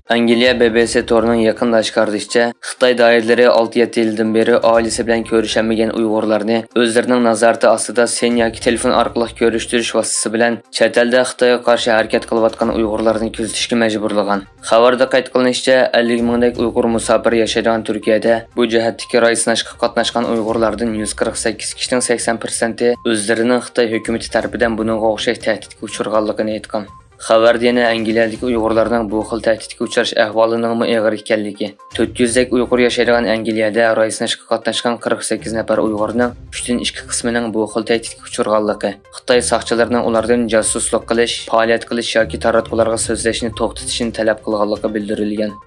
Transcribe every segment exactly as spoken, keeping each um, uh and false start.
ئەنگلىيە بى بى سى تورىنىڭ يېقىندا ئاشكارىلىشىچە، خىتاي دائىرىلىرى ئالتە يەتتە يىلدىن بېرى ئائىلىسى بىلەن كۆرۈشەلمىگەن ئۇيغۇرلارنى ئۆزلىرىنىڭ نازارىتى ئاستىدا سىن ياكى تېلېفون ئارقىلىق كۆرۈشتۈرۈش ۋاسىتىسى بىلەن چەت ئەلدە خىتايغا قارشى ھەرىكەت قىلىۋاتقان ئۇيغۇرلارنى كۆزىتىشكە مەجبۇرلىغان. خەۋەردە قەيت قىلىنىشىچە، ئەللىك مىڭدەك ئۇيغۇر مۇساپىر ياشايدىغان تۈركىيەدە بۇ جەھەتتىكى راي سىناشقا قاتناشقان ئۇيغۇرلاردىن يۈز قىرىق سەككىز كىشىنىڭ سەكسەن پىرسەنتى ئۆزلىرىنىڭ خىتاي ھۆكۈمىتى تەرىپىدىن بۇنىڭغا ئوخشاش تەھدىتكە ئۇچرىغانلىقىنى ئېيتقان. خەۋەردە يەنە ئەنگلىيەدىكى ئۇيغۇرلارنىڭ بۇ خىل تەھدىتكە ئۇچراش ئەھۋالىنىڭمۇ ئېغىر ئىكەنلىكى، تۆت يۈزدەك ئۇيغۇر ياشايدىغان ئەنگلىيەدە راي سىناشقا قاتناشقان قىرىق سەككىز نەپەر ئۇيغۇرنىڭ ئۈچتىن ئىككى قىسمىنىڭ بۇ خىل تەھدىتكە ئۇچرىغانلىقى، خىتاي ساقچىلىرىنىڭ ئۇلاردىن جاسۇسلۇق قىلىش، پائالىيەت قىلىش ياكى تاراتقۇلارغا سۆزلەشنى توختىتىشنى تەلەپ قىلغانلىقى بىلدۈرۈلگەن.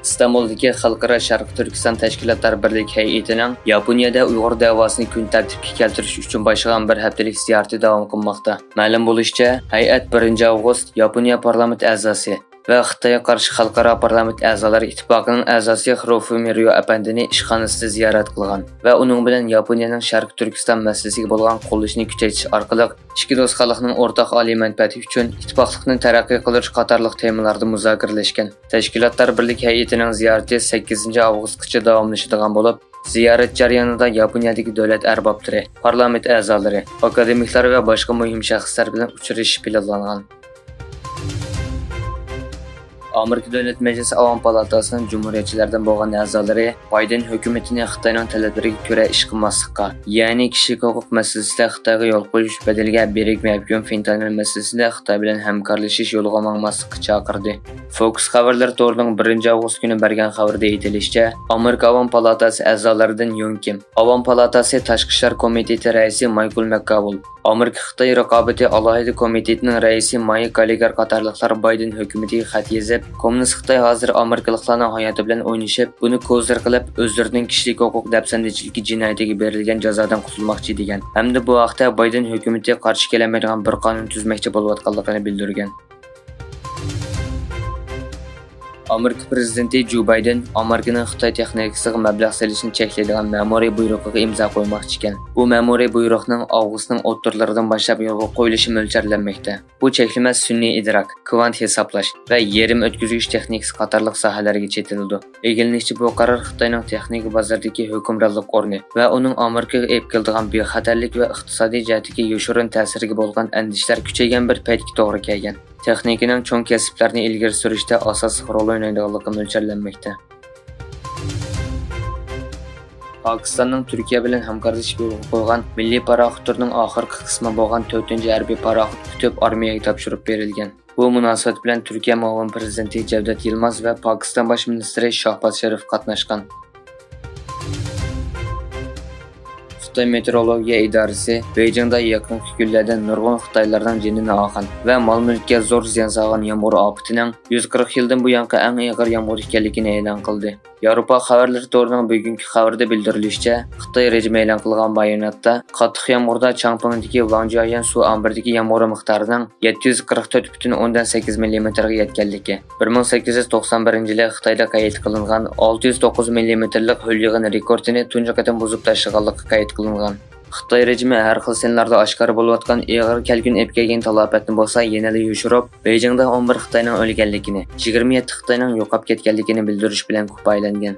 ئىستانبۇلدىكى خەلقئارا شەرقىي تۈركىستان تەشكىلاتلار بىرلىكى ھەيئىتىنىڭ ياپونىيەدە ئۇيغۇر دەۋاسىنى كۈن تەرتىپكە كەلتۈرۈش ئۈچۈن باشلىغان بىر ھەپتىلىك زىيارىتى داۋام قىلماقتا. مەلۇم بولۇشىچە، ھەيئەت بىرىنچى ئاۋغۇست ياپونىيە پارلامېنت ئەزاسى ۋە خىتايغا قارشى خەلقئارا پارلامېنت ئەزالىرى ئىتتىپاقىنىڭ ئەزاسى خىروفۇمىرىيو ئەپەندىنى ئىشخانىسىدا زىيارەت قىلغان ۋە ئۇنىڭ بىلەن ياپونىيەنىڭ شەرقىي تۈركىستان مەسىلىسىگە بولغان قوللىشىنى كۈچەيتىش ئارقىلىق ئىككى دوست خەلقنىڭ ئورتاق ئالىي مەنپەئەتى ئۈچۈن ئىتتىپاقلىقنى تەرەققىي قىلدۇرۇش قاتارلىق تېمىلاردا مۇزاكىرىلەشكەن. تەشكىلاتلار بىرلىكى ھەيئىتىنىڭ زىيارىتى سەككىزىنچى ئاۋغۇستقىچە داۋاملىشىدىغان بولۇپ، زىيارەت جەريانىدا ياپونىيەدىكى دۆلەت ئەربابلىرى، پارلامېنت ئەزالىرى، ئاكادېمىكلار ۋە باشقا مۇھىم شەخسلەر بىلەن ئۇچرىشىش پىلانلانغان. ئامېرىكا دۆلەت مەجلىسى ئاۋام پالاتاسىنىڭ جۇمھۇرىيەتچىلەردىن بولغان ئەزالىرى بايدېن ھۆكۈمىتىنى خىتاينىڭ تەلەپلىرىگە كۆرە ئىش قىلماسلىققا، يەنى كىشىلىك ھوقۇق مەسىلىسىدە خىتايغا يول قويۇش بەدىلىگە بېرىك مەپيۇن فېنتانىل مەسىلىسىدە خىتاي بىلەن ھەمكارلىشىش يولىغا ماڭماسلىققا چاقىردى. فوكس خەۋەرلىرى تورىنىڭ بىرىنچى ئاۋغۇست كۈنى بەرگەن خەۋىرىدە ئېيتىلىشىچە، ئامېرىكا ئاۋام پالاتاسى ئەزالىرىدىن يون كىم، ئاۋام پالاتاسى تاشقى ئىشلار كومىتېتى رەئىسى مايكل ماككاۋل، ئامېرىكا خىتاي رىقابىتى ئالاھىدە كومىتېتىنىڭ رەئىسى مايك گاللېگېر قاتارلىقلار بايدېن ھۆكۈمىتىگە خەت يېزىپ، كوممۇنىست خىتاي ھازىر ئامېرىكىلىقلارنىڭ ھاياتى بىلەن ئوينىشىپ، بۇنى كوزىر قىلىپ، ئۆزلىرىنىڭ كىشىلىك ھوقۇق دەپسەندىچىلىكى جىنايىتىگە بېرىلگەن جازادىن قۇتۇلماقچى دېگەن ھەمدە بۇ ھەقتە بايدېن ھۆكۈمىتى قارشى كېلەلمەيدىغان بىر قانۇن تۈزمەكچى بولۇۋاتقانلىقىنى بىلدۈرگەن. ئامېرىكا پىرېزىدېنتى جو بايدېن ئامېرىكىنىڭ خىتاي تېخنىكىسىغا مەبلەغ سېلىشنى چەكلەيدىغان مەمۇرىي بۇيرۇقىغا ئىمزا قويماقچى ئىكەن. بۇ مەمۇرىي بۇيرۇقنىڭ ئاۋغۇستنىڭ ئوتتۇرىلىرىدىن باشلاپ يولغا قويۇلۇشى مۆلچەرلەنمەكتە. بۇ چەكلىمە سۈنئىي ئىدراك، كۋانت ھېسابلاش ۋە يېرىم ئۆتكۈزگۈچ تېخنىكىسى قاتارلىق ساھەلەرگە چېتىلىدۇ. ئىگىلىنىشىچە، بۇ قارار خىتاينىڭ تېخنىكا بازىرىدىكى ھۆكۈمرانلىق ئورنى ۋە ئۇنىڭ ئامېرىكىغا ئېلىپ كېلىدىغان بىخەتەرلىك ۋە ئىقتىسادىي جەھەتتىكى يوشۇرۇن تەسىرىگە بولغان ئەندىشىلەر كۈچەيگەن بىر پەيتكە توغرا كەلگەن. تېخنىكىنىڭ چوڭ كەسىپلەرنى ئىلگىرى سۈرۈشتە ئاساسلىق رول ئوينايدىغانلىقى مۆلچەرلەنمەكتە. پاكىستاننىڭ تۈركىيە بىلەن ھەمكارلىشىپ يولغا قويغان مىللىي پاراخوتلىرىنىڭ ئاخىرقى قىسمى بولغان تۆتىنچى ھەربىي پاراخوت كۈتۈپ ئارمىيەگە تاپشۇرۇپ بېرىلگەن. بۇ مۇناسىۋەت بىلەن تۈركىيە مۇئاۋىن پىرېزىدېنتى جەۋدەت يىلماز ۋە پاكىستان باش مىنىستىرى شاھباز شېرىپ قاتناشقان. خىتاي مېتېئورولوگىيە ئىدارىسى بېيجىڭدا يېقىنقى كۈنلەردە نۇرغۇن خىتايلارنىڭ جېنىنى ئالغان ۋە مال-مۈلكىگە زور زىيان سالغان يامغۇر ئاپىتىنىڭ يۈز قىرىق يىلدىن بۇيانقى ئەڭ ئېغىر يامغۇر ئىكەنلىكىنى ئېلان قىلدى. ياۋروپا خەۋەرلىرى تورىنىڭ بۈگۈنكى خەۋىرىدە بىلدۈرۈلۈشىچە، خىتاي رېجىمى ئېلان قىلغان باياناتتا، قاتتىق يامغۇردا چاڭپىڭدىكى ۋاڭجيايۈەن سۇ ئامبىرىدىكى يامغۇر مىقدارىنىڭ يەتتە يۈز قىرىق تۆت پۈتۈن ئوندىن سەككىز مىللىمېتىرغا يەتكەنلىكى، بىر مىڭ سەككىز يۈز توقسان بىرىنچى يىلى خىتايدا قەيت قىلىنغان ئالتە يۈز توققۇز مىللىمېتىرلىق ھۆل يېغىن رېكورتىنى تۇنجى قېتىم بۇزۇپ تاشلىغانلىقى قەيت قىلىنغان. خىتاي رېجىمى ھەر خىل سىنلاردا ئاشكارا بولۇۋاتقان ئېغىر كەلكۈن ئېلىپ كەلگەن تالاپەتنى بولسا يەنىلا يوشۇرۇپ، بېيجىڭدا ئون بىر خىتاينىڭ ئۆلگەنلىكىنى، يىگىرمە يەتتە خىتاينىڭ يوقاپ كەتكەنلىكىنى بىلدۈرۈش بىلەن كۇپايىلەنگەن.